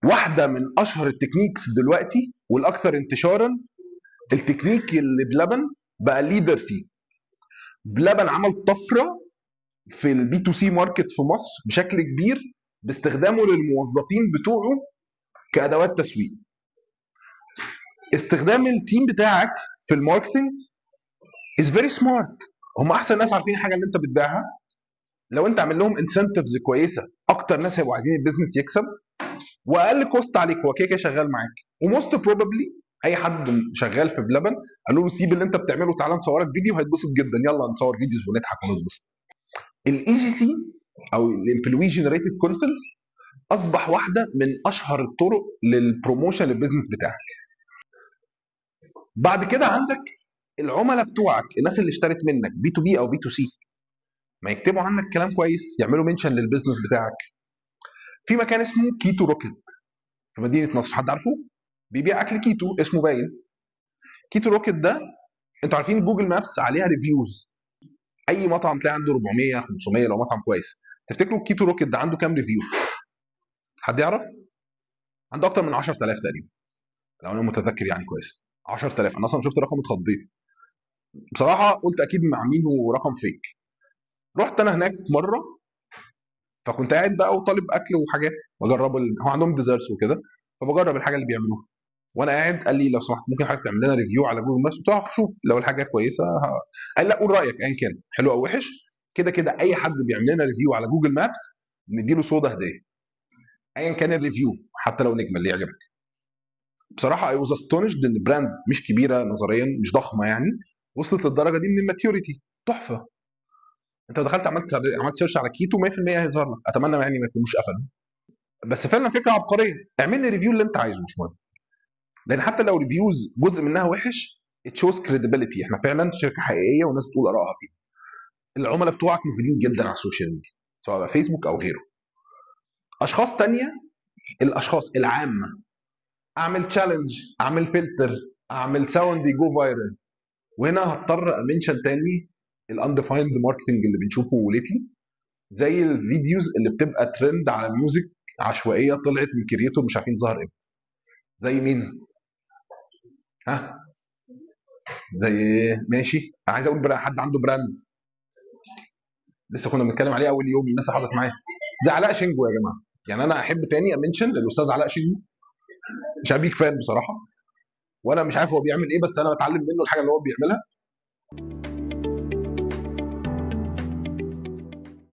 واحدة من اشهر ال techniques دلوقتي والاكثر انتشارا، التكنيك اللي بلبن بقى leader فيه. بلبن عمل طفرة في ال B2C market في مصر بشكل كبير باستخدامه للموظفين بتوعه كادوات تسويق. استخدام ال team بتاعك في ال marketing is very smart. هم احسن ناس عارفين الحاجة اللي انت بتبيعها. لو انت عامل لهم incentives كويسة، اكتر ناس هيبقوا عايزين ال business يكسب، واقل cost عليك، هو كده كده شغال معاك. و most probably اي حد شغال في بلبن قالوا له سيب اللي انت بتعمله تعالى نصورك فيديو، هيتبسط جدا، يلا نصور videos ونضحك ونتبسط. ال EGC او ال employee generated content اصبح واحدة من اشهر الطرق لل promotion لل business بتاعك. بعد كده عندك العملاء بتوعك، الناس اللي اشترت منك B2B او B2C، ما يكتبوا عنك كلام كويس، يعملوا mention لل business بتاعك. في مكان اسمه Keto Rocket في مدينة نصر، حد عارفه؟ بيبيع اكل كيتو، اسمه باين Keto Rocket. ده انتوا عارفين Google Maps عليها reviews، اي مطعم تلاقي عنده 400 500 لو مطعم كويس. تفتكروا Keto Rocket ده عنده كام review؟ حد يعرف؟ عنده اكتر من 10000 تقريبا لو انا متذكر يعني كويس، 10000. انا اصلا شفت رقم اتخضيت بصراحه، قلت اكيد عاملينه رقم fake. رحت انا هناك مرة، فكنت قاعد بقى وطالب اكل وحاجات بجرب هو عندهم desserts وكده، فبجرب الحاجة اللي بيعملوها وانا قاعد. قال لي لو سمحت ممكن حضرتك تعمل لنا review على Google Maps؟ قلت له شوف لو الحاجة كويسة قال لا قول رايك ايا كان حلو او وحش، كده كده اي حد بيعمل لنا review على Google Maps نديله صودا هديه ايا كان ال review، حتى لو نجمه اللي يعجبك. بصراحة I was astonished ان brand مش كبيرة نظريا، مش ضخمة يعني، وصلت للدرجة دي من ال maturity. تحفة. انت دخلت عملت search على كيتو 100% هيظهر لك. اتمنى يعني ما يكونوش قفلوا، بس فعلا فكرة عبقرية. اعمل لي review اللي انت عايزه مش مهم، لان حتى لو reviews جزء منها وحش it shows credibility، احنا فعلا شركة حقيقية والناس بتقول ارائها فيها. العملاء بتوعك مفيدين جدا على ال social media سواء بقى فيسبوك او غيره. اشخاص تانية، الاشخاص العامة، اعمل challenge، اعمل فلتر، اعمل sound ي go viral. وهنا هضطر ا mention تاني ال undefined marketing اللي بنشوفه lately، زي ال videos اللي بتبقى ترند على music عشوائية طلعت من creator مش عارفين ظهر امتى. زي مين؟ ها؟ زي ماشي، عايز اقول حد عنده brand لسه كنا بنتكلم عليه اول يوم، الناس حضرت معايا، زي علاء شينجو يا جماعة. يعني انا احب تاني ا mention للاستاذ علاء شينجو، مش big fan بصراحة، وانا مش عارف هو بيعمل ايه، بس انا بتعلم منه الحاجة اللي هو بيعملها.